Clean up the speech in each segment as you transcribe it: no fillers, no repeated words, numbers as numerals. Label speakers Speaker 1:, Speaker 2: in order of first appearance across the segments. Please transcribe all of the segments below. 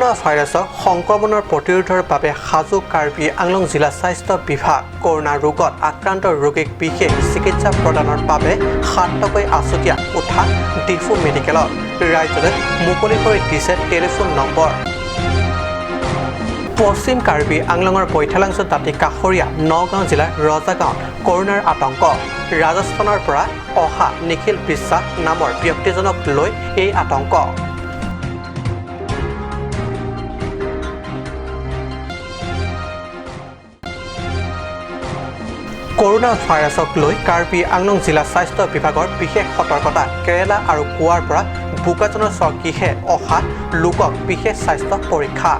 Speaker 1: Corona ভাইৰাছৰ সংক্ৰমণৰ প্ৰতিৰোধৰ বাবে সাজু কাৰ্বি আংলং জিলা স্বাস্থ্য বিভাগ। কৰোণা ৰোগত আক্ৰান্ত ৰোগীক বিশেষ চিকিৎসা প্ৰদানৰ বাবে 7টাকৈ আছুতীয়া কোঠা ডিফু মেডিকেলত ৰাজ্যলৈ মুকলি কৰি দিছে টেলিফোন নম্বৰ। পশ্চিম কাৰ্বি আংলঙৰ বৈঠালাংছ দাঁতি কাষৰীয়া নগাঁও জিলাৰ ৰজাগাঁৱত কৰোণাৰ আতংক। ৰাজস্থানৰ পৰা অহা নিখিল বিশ্বাস নামৰ ব্যক্তিজনক লৈ এই আতংক। কৰোণা ভাইৰাছক লৈ কাৰ্বি আংলং জিলা স্বাস্থ্য বিভাগৰ বিশেষ সতৰ্কতা। কেৰালা আৰু গোৱাৰ পৰা বোকাজানৰ স্বগৃহে অহা লোকক বিশেষ স্বাস্থ্য পৰীক্ষা।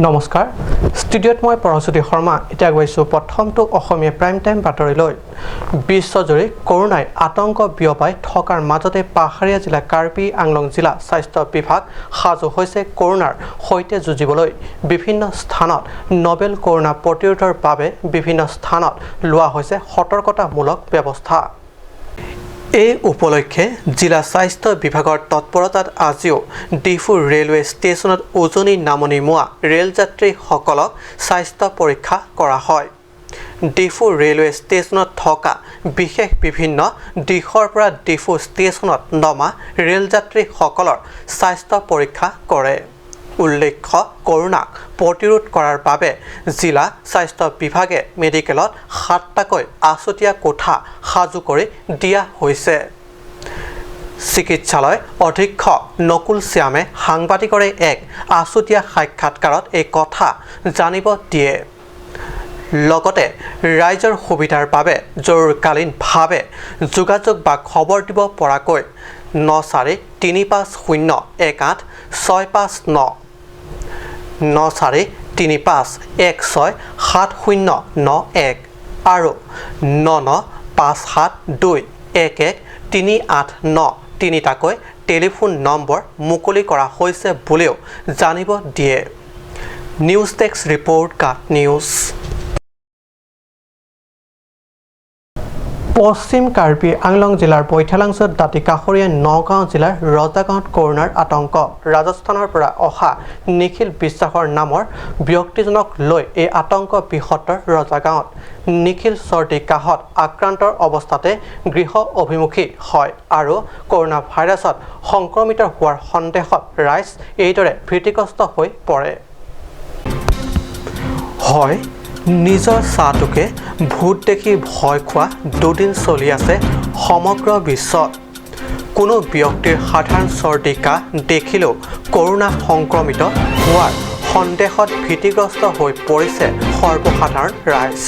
Speaker 1: নমস্কাৰ, ষ্টুডিঅ'ত মই পৰশজ্যোতি শৰ্মা। এতিয়া গৈছোঁ প্ৰথমটো অসমীয়া প্ৰাইম টাইম বাতৰিলৈ। বিশ্বজুৰি কৰোণাই আতংক বিয়পাই থকাৰ মাজতে পাহাৰীয়া জিলা কাৰ্বি আংলং জিলা স্বাস্থ্য বিভাগ সাজু হৈছে কৰোণাৰ সৈতে যুঁজিবলৈ। বিভিন্ন স্থানত নবেল কৰোণা প্ৰতিৰোধৰ বাবে বিভিন্ন স্থানত লোৱা হৈছে সতৰ্কতামূলক ব্যৱস্থা। এই উপলক্ষে জিলা স্বাস্থ্য বিভাগৰ তৎপৰতাত আজিও ডিফু ৰেলৱে ষ্টেচনত উজনি নামনিমুৱা ৰেলযাত্ৰীসকলক স্বাস্থ্য পৰীক্ষা কৰা হয়। ডিফু ৰেলৱে ষ্টেচনত থকা বিশেষ বিভিন্ন দিশৰ পৰা ডিফু ষ্টেচনত নমা ৰেলযাত্ৰীসকলৰ স্বাস্থ্য পৰীক্ষা কৰে। উল্লেখ্য, কৰোণাক প্ৰতিৰোধ কৰাৰ বাবে জিলা স্বাস্থ্য বিভাগে মেডিকেলত 7টাকৈ আছুতীয়া কোঠা সাজু কৰি দিয়া হৈছে। চিকিৎসালয় অধীক্ষক নকুল শ্যামে সাংবাদিকৰে এক আছুতীয়া সাক্ষাৎকাৰত এই কথা জানিব দিয়ে। লগতে ৰাইজৰ সুবিধাৰ বাবে জৰুৰীকালীনভাৱে যোগাযোগ বা খবৰ দিব পৰাকৈ 9435 018 659, 9435 16 7091 আৰু 9957 2 11 389 তিনিটাকৈ টেলিফোন নম্বৰ মুকলি কৰা হৈছে বুলিও জানিব দিয়ে। নিউজ ডেস্ক ৰিপৰ্ট, কাট নিউজ। পশ্চিম কাৰ্বি আংলং জিলাৰ বৈঠালাংছত দাঁতি কাষৰীয়া নগাঁও জিলাৰ ৰজাগাঁৱত কৰোণাৰ আতংক। ৰাজস্থানৰ পৰা অহা নিখিল বিশ্বাসৰ নামৰ ব্যক্তিজনক লৈ এই আতংক বৃহত্তৰ ৰজাগাঁৱত। নিখিল চৰ্দি কাহত আক্ৰান্তৰ অৱস্থাতে গৃহ অভিমুখী হয় আৰু কৰোণা ভাইৰাছত সংক্ৰমিত হোৱাৰ সন্দেহত ৰাইজ এইদৰে ভীতিগ্ৰস্ত হৈ পৰে। হয়, নিজৰ ছাঁটোকে ভূত দেখি ভয় খোৱা দুদিন চলি আছে সমগ্ৰ বিশ্বত। কোনো ব্যক্তিৰ সাধাৰণ চৰ্দি কাহ দেখিলেও কৰোণা সংক্ৰমিত হোৱাৰ সন্দেহত ভীতিগ্ৰস্ত হৈ পৰিছে সৰ্বসাধাৰণ ৰাইজ।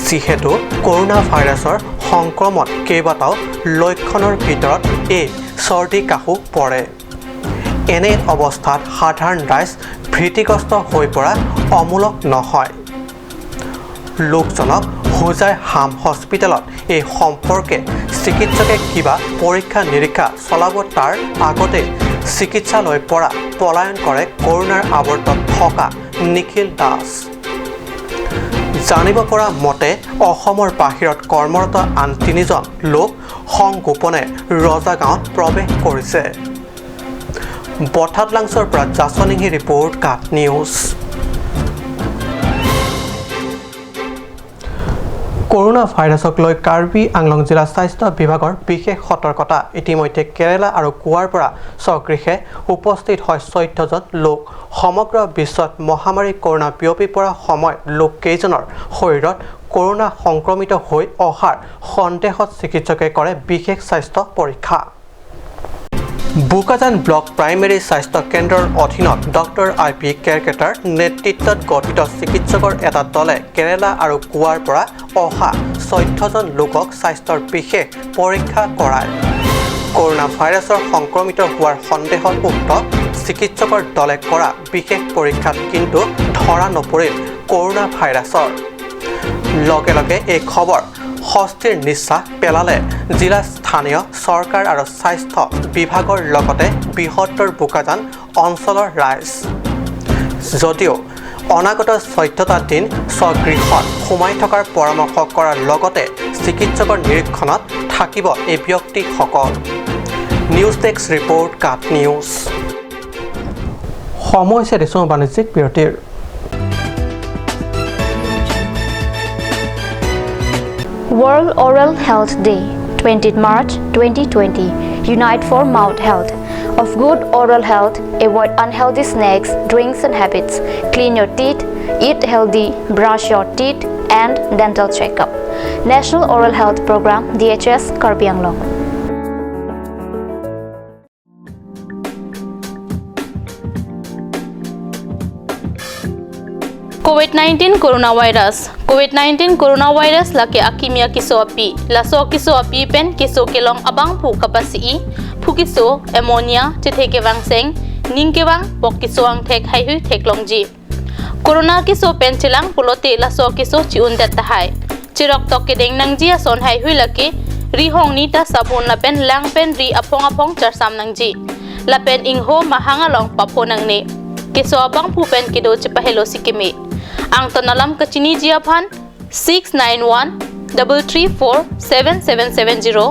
Speaker 1: যিহেতু কৰোণা ভাইৰাছৰ সংক্ৰমণ কেইবাটাও লক্ষণৰ ভিতৰত এই চৰ্দি কাহো পৰে। এনে অৱস্থাত সাধাৰণ ৰাইজ ভীতিগ্ৰস্ত হৈ পৰা অমূলক নহয়। লোকজনক হোজাই হাম হস্পিটেলত এই সম্পৰ্কে চিকিৎসকে কিবা পৰীক্ষা নিৰীক্ষা চলাব তাৰ আগতে চিকিৎসালয়ৰ পৰা পলায়ন কৰে কৰোণাৰ আৱৰ্তত থকা নিখিল দাস। জানিব পৰা মতে অসমৰ বাহিৰত কৰ্মৰত আন 3জন লোক সংগোপনে ৰজাগাঁৱত প্ৰৱেশ কৰিছে। বঠাতলাংছৰ পৰা জাচনিঙি ৰিপৰ্ট, কাট নিউজ। কৰোণা ভাইৰাছক লৈ কাৰ্বি আংলং জিলা স্বাস্থ্য বিভাগৰ বিশেষ সতৰ্কতা। ইতিমধ্যে কেৰালা আৰু গোৱাৰ পৰা স্বগৃহে উপস্থিত হয় 14জন লোক। সমগ্ৰ বিশ্বত মহামাৰী কৰোণা বিয়পি পৰা সময়ত লোককেইজনৰ শৰীৰত কৰোণা সংক্ৰমিত হৈ অহাৰ সন্দেহত চিকিৎসকে কৰে বিশেষ স্বাস্থ্য পৰীক্ষা। বোকাজান ব্লক প্ৰাইমেৰী স্বাস্থ্য কেন্দ্ৰৰ অধীনত ডক্টৰ আই পি কেৰকেটাৰ নেতৃত্বত গঠিত চিকিৎসকৰ এটা দলে কেৰালা আৰু গোৱাৰ পৰা অহা 14জন লোকক স্বাস্থ্যৰ বিশেষ পৰীক্ষা কৰায়। কৰোণা ভাইৰাছৰ সংক্ৰমিত হোৱাৰ সন্দেহত উক্ত চিকিৎসকৰ দলে কৰা বিশেষ পৰীক্ষাত কিন্তু ধৰা নপৰিল কৰোণা ভাইৰাছৰ। লগে লগে এই খবৰ স্বস্তিৰ নিশ্বাস পেলালে জিলা স্থানীয় চৰকাৰ আৰু স্বাস্থ্য বিভাগৰ লগতে বৃহত্তৰ বোকাজান অঞ্চলৰ ৰাইজ। যদিও অনাগত 14টা দিন স্বগৃহত সোমাই থকাৰ পৰামৰ্শ কৰাৰ লগতে চিকিৎসকৰ নিৰীক্ষণত থাকিব এই ব্যক্তিসকল। নিউজ ডেস্ক ৰিপৰ্ট, কাট নিউজ। সময় হৈছে দেশৰ বাণিজ্যিক বিৰতিৰ।
Speaker 2: World Oral Health Day, 20th March 2020. Unite for Mouth Health. Of good oral health, avoid unhealthy snacks, drinks and habits. Clean your teeth, eat healthy, brush your teeth and dental checkup. National Oral Health Program, DHS, Karbi Anglong.
Speaker 3: COVID-19 coronavirus. COVID-19 coronavirus lake akimia kiso api laso kiso api pen kiso kelong abang phu kapasi phukiso ammonia chetheke wangseng ningkewang pokiso ang thek hai hui theklong ji corona kiso pen chilang pulote laso kiso chiun dat tahai chirok tok ke deng nang ji ason hai hui lake ri hong ni ta sabun la pen lang pen ri apong apong char sam nang ji la pen ing ho mahanga long papo nang ne kiso abang phu pen kido chipahelo sikime ang tonalam kachini jiaphan 691 334 7770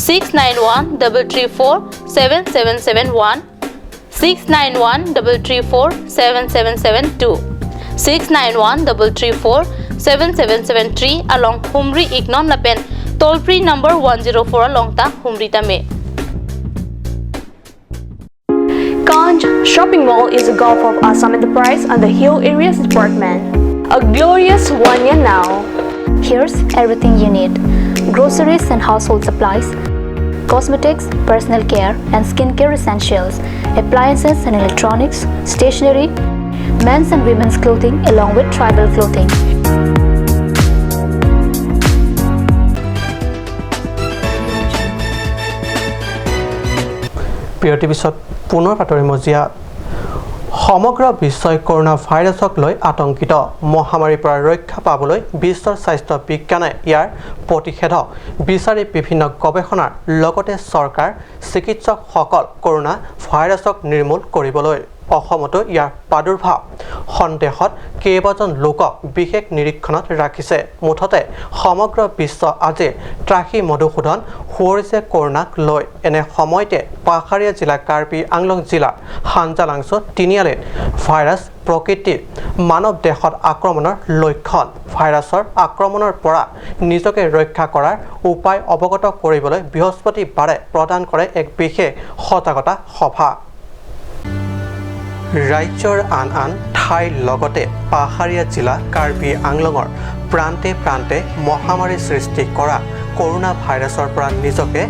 Speaker 3: 691 334 7771 691 334 7772 691 334 7773 along Humri Ignon lapen toll free number 104 along ta Humri tame.
Speaker 4: Ganj Shopping Mall is a Gulf of Assam Enterprise and the Hill Areas Department. A glorious 1 year now.
Speaker 2: Here's everything you need. Groceries and household supplies, cosmetics, personal care and skincare essentials, appliances and electronics, stationery, men's and women's clothing along with tribal clothing.
Speaker 1: বিৰতিৰ পিছত পুনৰ বাতৰি মজিয়াত। সমগ্ৰ বিশ্বই corona ভাইৰাছক লৈ আতংকিত। মহামাৰীৰ পৰা ৰক্ষা পাবলৈ বিশ্বৰ স্বাস্থ্য বিজ্ঞানে ইয়াৰ প্ৰতিষেধক বিচাৰি বিভিন্ন গৱেষণাৰ লগতে চৰকাৰ চিকিৎসকসকল কৰোণা ভাইৰাছক নিৰ্মূল কৰিবলৈ অসমতো ইয়াৰ প্ৰাদুৰ্ভাৱ সন্দেহত কেইবাজন লোকক বিশেষ নিৰীক্ষণত ৰাখিছে। মুঠতে সমগ্ৰ বিশ্ব আজি ত্ৰাসী মধুসূদন সোঁৱৰিছে কৰোণাক লৈ। এনে সময়তে পাহাৰীয়া জিলা কাৰ্বি আংলং জিলাৰ হাঞ্জালাংছ তিনিআলিত ভাইৰাছ প্ৰকৃতিৰ মানৱ দেহত আক্ৰমণৰ লক্ষণ, ভাইৰাছৰ আক্ৰমণৰ পৰা নিজকে ৰক্ষা কৰাৰ উপায় অৱগত কৰিবলৈ বৃহস্পতিবাৰে প্ৰদান কৰে এক বিশেষ সজাগতা সভা। ৰাজ্যৰ আন আন ঠাইৰ লগতে পাহাৰীয়া জিলা কাৰ্বি আংলঙৰ প্ৰান্তে প্ৰান্তে মহামাৰী সৃষ্টি কৰা কৰোণা ভাইৰাছৰ পৰা নিজকে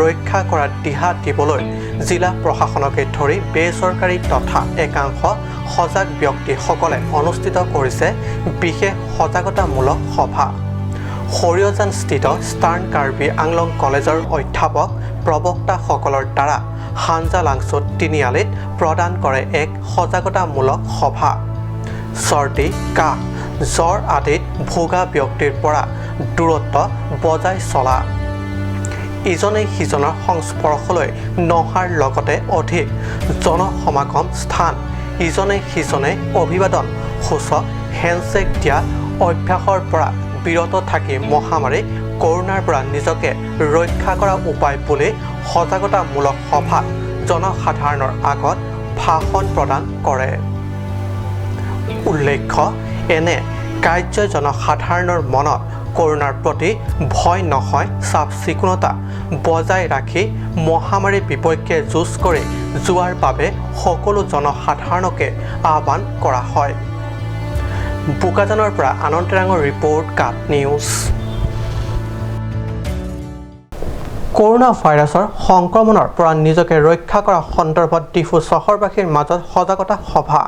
Speaker 1: ৰক্ষা কৰাৰ দিহা দিবলৈ জিলা প্ৰশাসনকে ধৰি বেচৰকাৰী তথা একাংশ সজাগ ব্যক্তিসকলে অনুষ্ঠিত কৰিছে বিশেষ সজাগতামূলক সভা। সৰিয়জানস্থিত ষ্টাৰ্ণ কাৰ্বি আংলং কলেজৰ অধ্যাপক প্ৰবক্তাসকলৰ দ্বাৰা হাঞ্জালাংছ তিনিআলিত প্ৰদান কৰে এক সজাগতামূলক সভা। চৰ্দি, কাহ, জ্বৰ আদিত ভোগা ব্যক্তিৰ পৰা দূৰত্ব বজাই চলা, ইজনে সিজনৰ সংস্পৰ্শলৈ নহাৰ লগতে অধিক জনসমাগম স্থান ইজনে সিজনে অভিবাদন সূচক হেণ্ডছেক দিয়া অভ্যাসৰ পৰা বিৰত থাকি মহামাৰী কৰোণাৰ পৰা নিজকে ৰক্ষা কৰা উপায় বুলি সজাগতামূলক সভাত জনসাধাৰণৰ আগত ভাষণ প্ৰদান কৰে। উল্লেখ্য, এনে কাৰ্যই জনসাধাৰণৰ মনত কৰোণাৰ প্ৰতি ভয় নহয় চাফ চিকুণতা বজাই ৰাখি মহামাৰীৰ বিপক্ষে যুঁজ কৰি যোৱাৰ বাবে সকলো জনসাধাৰণকে আহ্বান কৰা হয়। বোকাজানৰ পৰা আনন্দ ৰিপৰ্ট, কাট নিউজ। কৰোণা ভাইৰাছৰ সংক্ৰমণৰ পৰা নিজকে ৰক্ষা কৰা সন্দৰ্ভত ডিফু চহৰবাসীৰ মাজত সজাগতা সভা।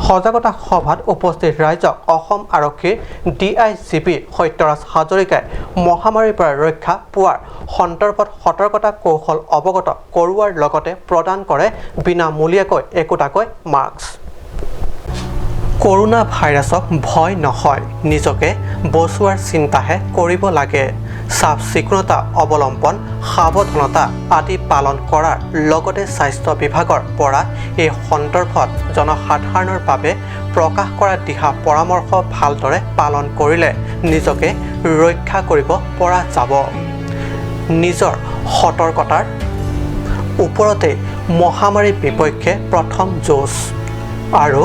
Speaker 1: সজাগতা সভাত উপস্থিত ৰাইজক অসম আৰক্ষীৰ DIGP Satyaraj হাজৰিকাই মহামাৰীৰ পৰা ৰক্ষা পোৱাৰ সন্দৰ্ভত সতৰ্কতা কৌশল অৱগত কৰোৱাৰ লগতে প্ৰদান কৰে বিনামূলীয়াকৈ একোটাকৈ মাস্ক। কৰোণা ভাইৰাছক ভয় নহয়, নিজকে বচোৱাৰ চিন্তাহে কৰিব লাগে। চাফ চিকুণতা অৱলম্বন, সাৱধানতা আদি পালন কৰাৰ লগতে স্বাস্থ্য বিভাগৰ পৰা এই সন্দৰ্ভত জনসাধাৰণৰ বাবে প্ৰকাশ কৰা দিহা পৰামৰ্শ ভালদৰে পালন কৰিলে নিজকে ৰক্ষা কৰিব পৰা যাব। নিজৰ সতৰ্কতাৰ ওপৰতে মহামাৰীৰ বিপক্ষে প্ৰথম যুঁজ আৰু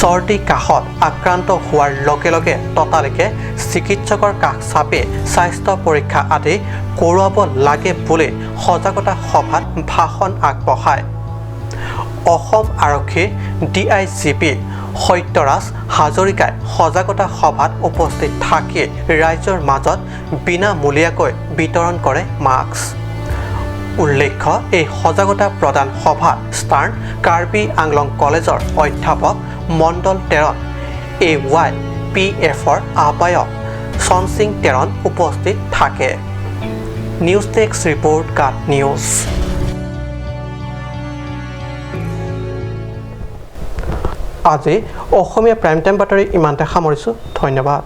Speaker 1: চৰ্দি কাহত আক্ৰান্ত হোৱাৰ লগে লগে ততালিকে চিকিৎসকৰ কাষ চাপি স্বাস্থ্য পৰীক্ষা আদি কৰোৱাব লাগে বুলি সজাগতা সভাত ভাষণ আগবঢ়ায়। অসম আৰক্ষীৰ ডিআইজিপি সত্যৰাজ হাজৰিকাই সজাগতা সভাত উপস্থিত থাকি ৰাইজৰ মাজত বিনামূলীয়াকৈ বিতৰণ কৰে মাস্ক। উল্লেখ্য, এই সজাগতা প্ৰদান সভাত ইষ্টাৰ্ণ কাৰ্বি আংলং কলেজৰ অধ্যাপক মণ্ডল টেৰণ, এৱাইপিএফৰ আহ্বায়ক চনসিং টেৰণ উপস্থিত থাকে। নিউজ ডেস্ক ৰিপৰ্ট, গাট নিউজ। আজি অসমীয়া প্ৰাইম টাইম বাতৰি ইমানতে সামৰিছোঁ। ধন্যবাদ।